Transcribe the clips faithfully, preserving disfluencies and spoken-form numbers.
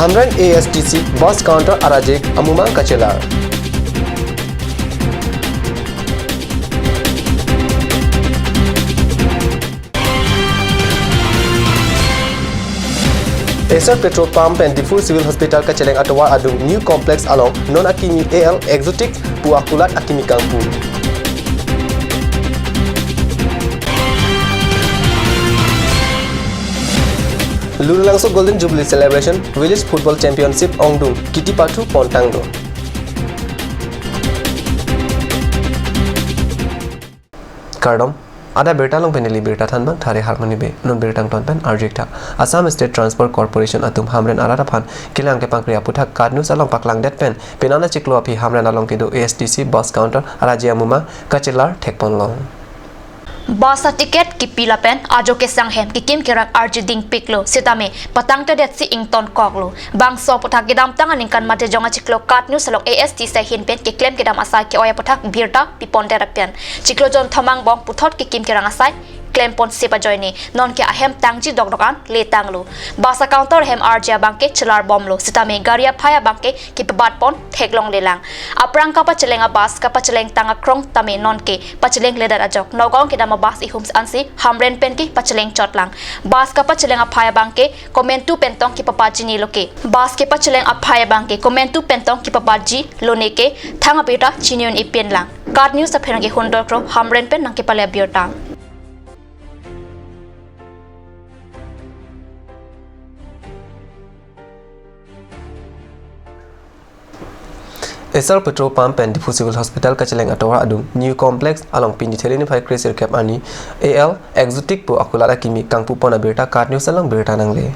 Hamren A S T C bus counter araje amuma kachelar. Essar petrol pump pen Diphu Civil Hospital kacheleng atovar adung New Complex along non akimi A L Exotic pu akulat akimi kangpu. Lurulangso Golden Jubilee Celebration Village Football Championship ongdung kiti pathu pontanglo. Kardom, adap birta along pen neli birta thanbang Thare Harmoni Bey, non birta angton pen arjik tha. Assam State Transport Corporation atum Hamren arat aphan kelang kepangri aputhak KAT News along paklangdet pen, penang achiklo aphi Hamren along kedo A S T C bus counter araje amuma kachelar thekponlong. Bus a-ticket kipi lapen ajo kesang hem kekim kerang arjudingpiklo, sitame patangtedetsi ingtonkoklo. Bangso aputhak kedamtang aningkan Matijong achiklo KAT News along A S T C ahin pen keklem kedam asai ke-oi aputhak birta pipondet apen chiklo jonthom angbong puthot kekim kerang asai klemponsep ajoine nonke ahem tangji dokdok an letanglo. Bus a-counter ahem arje abangke chelarbomlo, sitame gari aphai abangke kepabatpon theklonglelang. Aphrang kapacheleng a-bus kapacheleng tang akrong tame nonke pachelengledet ajok Nagaon kedam a-bus ihum ansi Hamren penke pacheleng chotlang. Bus kapacheleng aphai abangke komantu pen tong kepapajinelo ke. Bus kepacheleng aphai abangke komantu pen tong kepapajilone ke thang abirta chini un-e pinlang. KAT News apherangke hundokro Hamren pen nangkepale abirta. Essar petrol pump pen Diphu Civil Hospital kacheleng atovar adung New Complex along pini Theri niphai kre sirkep arni A L Exotic pu akulat akimi kangpupon abirta KAT News along birta nangle.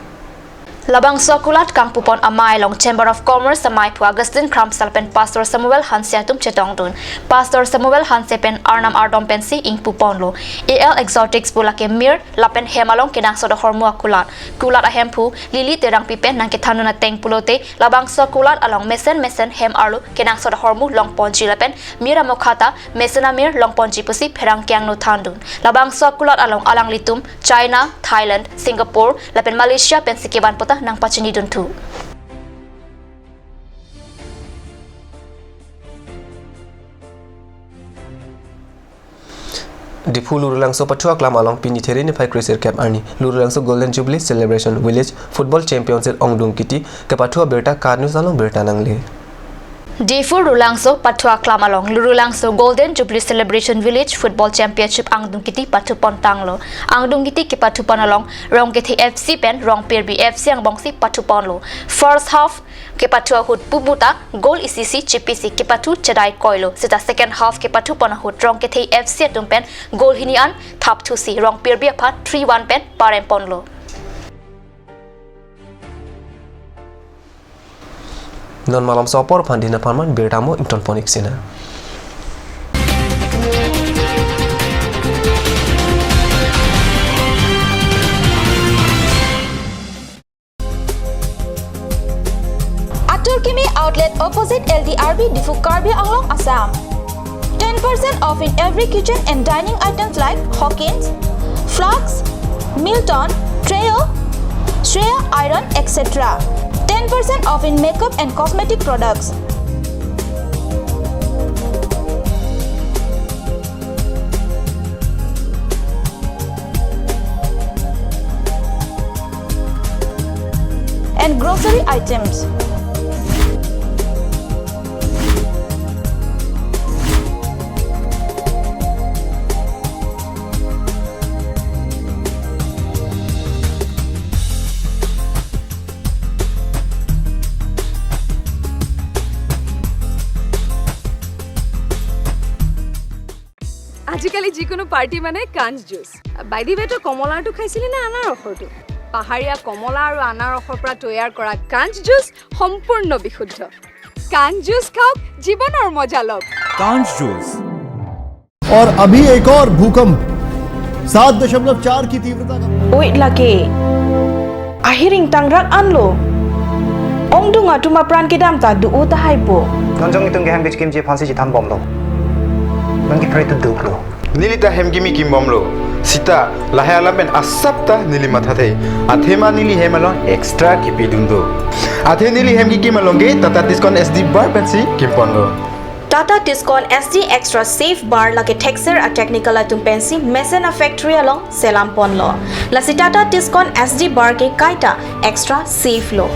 Labangso akulat kangpupon amei along Chamber of Commerce amei aphu Augustine Kramsa lapen Pastor Samuel Hanse atum chetongdun. Pastor Samuel Hanse pen arnam ardom pensi ingpuponlo. A L Exotics pu lake mir lapen hem along kenangsot ahormu akulat. Kulat ahemphu Lily Terangpi pen nangkethandun ateng pulote, labangso akulat along mesen mesen hem arlo kenangsot ahormu longponji lapen mir amokha ta mesen amir longponji pusi pherangke angno thandun. Labangso akulat along alanglitum China, Thailand, Singapore lapen Malaysia pensi kevan puta nangpachinidunthu. Diphu Lurulangso pathu aklam along pini Theri niphai kre sirkep arni Lurulangso Golden Jubilee Celebration Village Football Championship ongdung kiti kepathu abirta KAT News along birta nangle. Diphu Lurulangso pathu aklam along Lurulangso Golden Jubilee Celebration Village Football Championship angdung kiti pathupontanglo. Angdung kiti kepathupon along Rongkethe F C pen Rongpirbi F C angbongsi pathuponlo. First half kepathu ahut puputa goal isi isi chipisi kepathu chedai koilo. Seta second half kepathupon ahut Rongkethe F C atum pen goal hini an thapthusi Rongpirbi aphan three one pen paremponlo. Non malomso apor aphan dina apharman birta mo ingtonpon iksina. Atur Kimi Outlet opposite L D R B Diphu, Karbi Anglong, Assam. Ten percent off in every kitchen and dining items like Hawkins, flasks, Milton, Trio, Shreya iron, et cetera. Ten percent off in makeup and cosmetic products. And grocery items. আজিকালি যিকোনো পাৰ্টি মানে কাঞ্চ juice. By the ৱে, তই কমলাৰটো খাইছিলি নে আনাৰসৰটো? পাহাৰীয়া কমলা আৰু আনাৰসৰ পৰা তৈয়াৰ কৰা কাঞ্চ জুচ সম্পূৰ্ণ বিশুদ্ধ। কাঞ্চ জুচ খাওক, জীৱনৰ মজা লওক। कांच जूस। और अभी एक और भूकंप, सात दशमलव चार की तीव्रता का। Oi lake. Ahiring tangrak anlo. Ongdung atum apran kedam ta do-o tahai po. Nonjong itum kehem kechikimji aphansi chithanbomlo. Nonke pray to duklo. Neli ta hem kimi kimbomlo. Sita, lahai alam pen asap ta neli mathathe. Athema neli hem along extra kipidun do. Athe neli hem kikim along ke Tata Tiscon S D bar pensi kimponlo. Tata Tiscon S D Extra Safe Bar lake thekser a-technical atum pensi mesen a-factory along selam ponlo. Lasi Tata Tiscon S D bar ke kaita extra safe lo.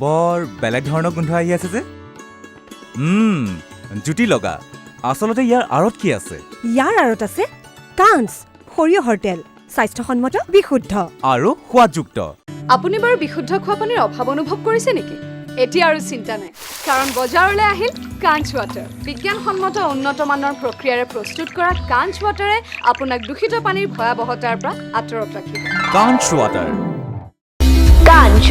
বৰ বেলেগ ধৰণৰ গোন্ধ আহি আছে যে। উম, জুতি লগা। আচলতে ইয়াৰ আঁৰত কি আছে? ইয়াৰ আঁৰত আছে কাঞ্চ, সৰিয়হৰ তেল, স্বাস্থ্যসন্মত, বিশুদ্ধ। আৰু সোৱাদযুক্ত। আপুনি বাৰু বিশুদ্ধ খোৱা পানীৰ অভাৱ অনুভৱ কৰিছে নেকি? এতিয়া আৰু চিন্তা নাই, কাৰণ বজাৰলৈ আহিল কাঞ্চ ৱাটাৰ। বিজ্ঞানসন্মত উন্নত মানৰ প্ৰক্ৰিয়াৰে প্ৰস্তুত কৰা কাঞ্চ ৱাটাৰে আপোনাক দূষিত পানীৰ ভয়াৱহতাৰ পৰা আঁতৰত ৰাখিব। কাঞ্চ water. Kanch,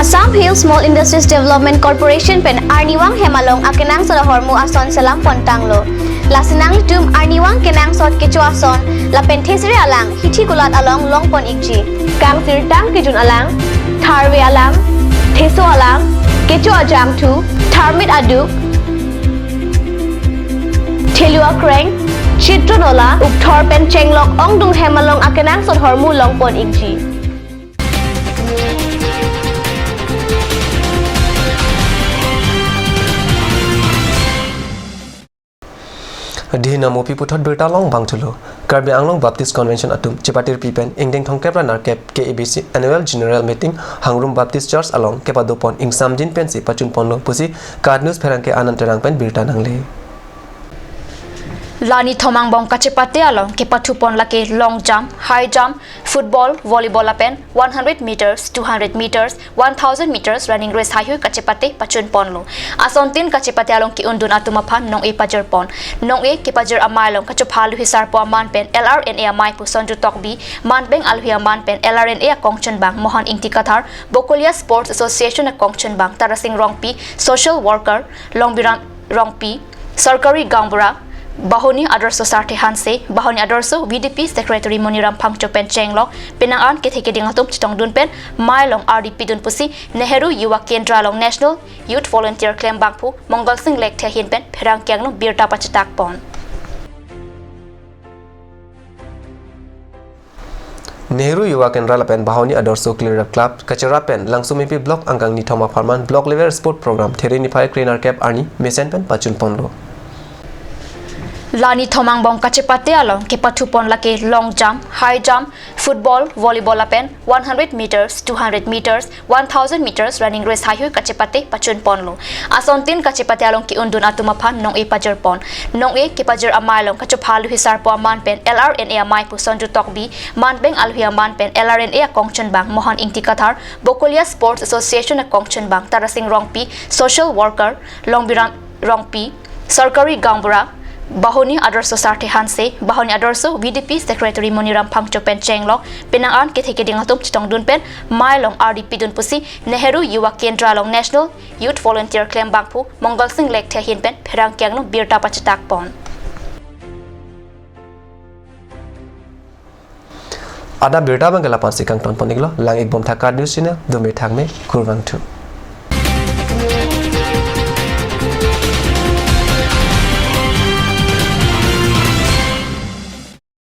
Assam Hill Small Industries Development Corporation pen arnivang hem along akenangsot ahormu ason selam pontanglo. Lasi nanglitum arnivang kenangsot kecho ason lapen thesere alang hithi kulat along longpon ikji. Kangsirtang kejun alang, tharve alang, theso alang, kecho ajangthu, tharmit aduk, thelu akreng, chitro nola, ukthor pen chenglok ongdung hem along akenangsot ahormu longpon ikji. Dihina mopi puthot birta long bangthulo. Karbi Anglong Baptist Convention atum chepatirpi pen ingdeng thomkep ra nerkep K A B C Annual General Meeting Hangrum Baptist Church along kepadopon ingsamjin pensi pachunponlo pusi KAT News pherangke Anand Terang pen birta nangle. La nithom angbong kachepate along kepathupon lake long jump, high jump, football, volleyball lapen one hundred meters, two hundred meters, one thousand meters running race haihui kachepate pachunponlo. Asontin kachepate along ke-undun atum aphan nong-e pajirpon. Nong-e kepajir amei along kachopha aluhi sarpo aman pen L R N A amei pu Sonju Tokbi, manbeng aluhi aman pen L R N A akongchunbang Mohan Ingti Kathar, Bokolia Sports Association akongchunbang Tarasing Rongpi, social worker Longbiran Rongpi, Sarkari Gaonbura, Bahoni Adarsho Sarthe Hanse, Bahoni Adarsho V D P Secretary Moniram Phangcho pen chenglok, penang an kethe keding atum chetongdun pen mei along ardi pidun pusi Nehru Yuva Kendra along National Youth Volunteer klembangphu Mongal Singh Lekthe ahin pen pherangke angno birta pachetakpon. Nehru Yuva Kendra lapen Bahoni Adarsho Cleanup Club kacherap pen Langsomepi Block angkang nithom apharman Block Level Sport Program There niphai kre nerkep arni mesen pen pachunponlo. La nithom angbong kachepate along kepathupon lake long jump, high jump, football, volleyball lapen one hundred meters, two hundred meters, one thousand meters running race haihui kachepate pachunponlo. Asontin kachepate along ke-undun atum aphan nong-e pajirpon. Nong-e kepajir amei along kachopha aluhi sarpo aman pen L R N A amei pu Sonju Tokbi, manbeng aluhi aman pen L R N A akongchunbang Mohan Ingti Kathar, Bokolia Sports Association akongchunbang Tarasing Rongpi, social worker Longbiran Rongpi, Sarkari Gaonbura, Bahoni Adarsho Sarthe Hanse, Bahoni Adarsho V D P Secretary Moniram Phangcho pen chenglok, penang an kethe keding atum chetongdun pen mei along ardi pidun pusi Nehru Yuva Kendra along National Youth Volunteer klembangphu Mongal Singh Lekthe ahin pen pherangke angno birta pachetakpon. Adap birta abang ke lapu-ansi kangtonpon iklo, lang-ikbomtha KAT News Channel, dome thakme, kurvangthu.